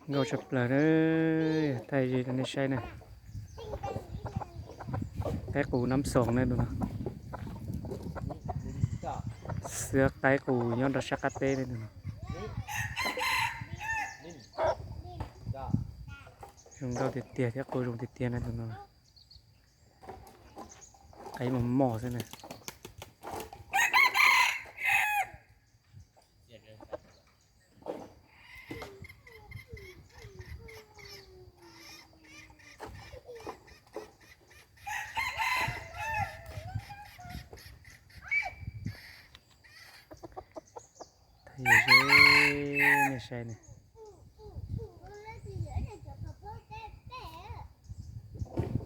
Nkauj tshaj plaws na, thaij ze rau nej saib na. Qaib qus Nab Xoos na tus no. Xwb qaib qus nyob rau sab qab teb na tus no. Zoo nkauj tiag tiag thiab qus zoo tiag tiag na tus no. Qaib mos mos xwb na. Thaij ze nej saib na.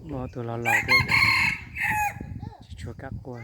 Muaj tus laus laus thiab, tsis tshua kam qua.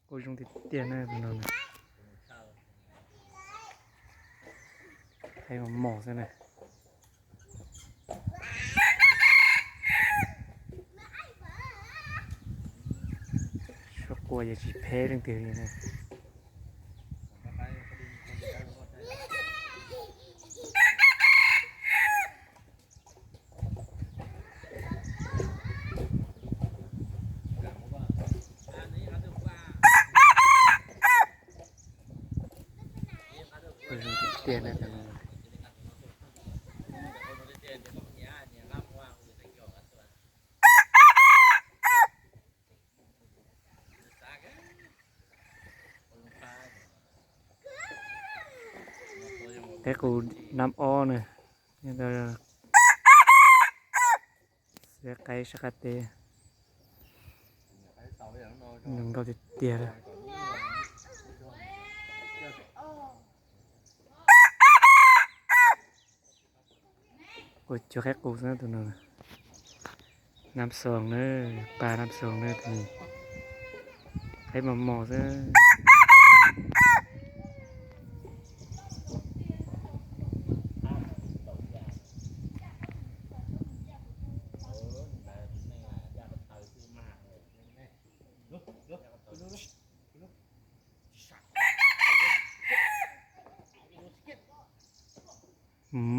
Qus zoo tiag tiag na tus no. Qaib mos mos xwb na. Suab qua ces tsis pheb leej twg li na. Tiag na. Qaib qus Nab Ob na. Xwb qaib sab qab teb. Zoo nkauj tiag tiag li. Ua cuag qaib qus xwb tus no. Nab Xoos na, pas Nab Xoos na, qaib mos mos xwb.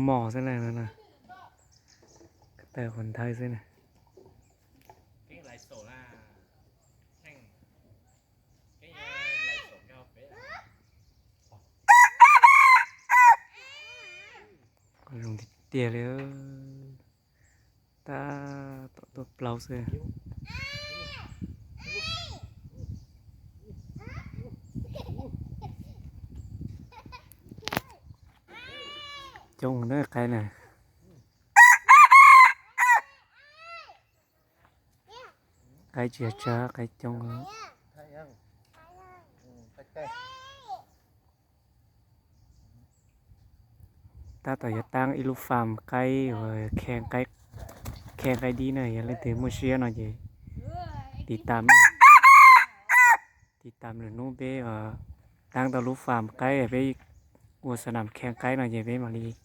Mos xwb na, ko taw qhuav nthawv xwb na. Zoo tiag tiag li. Tab tom tuaj plaub xwb. Coob na qaib na. Qaib tsis yog tsawg, qaib coob. Tab tom yuav taab ib lub farm qaib uas khee qaib dib na, yog leej twg muaj siab no ces tiv tam, tiv tam lwm hnub peb taab tau lub farm qaib, peb ua xa nam khee qaib no ces peb mam li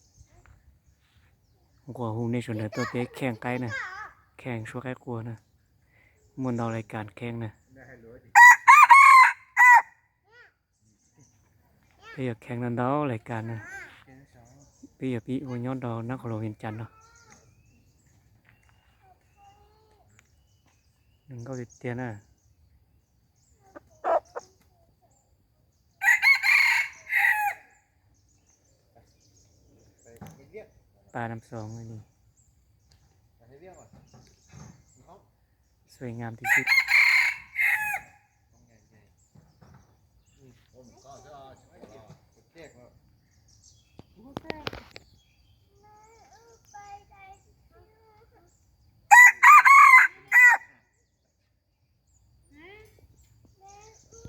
nquas hu nej sawv daws tuaj peb khee qaib na, khee suab qaib qua na, muaj ntau lais kas khee na. Peb yuav khee ntau ntau lais kas na. Peb yuav pib ua nyob rau Nab Qhoo Loos Vias Cas no. Zoo nkauj tiag tiag na. Pas Nab Xoos li. สวยงามที่สุด Ua mus koj xwb, tsis pom los.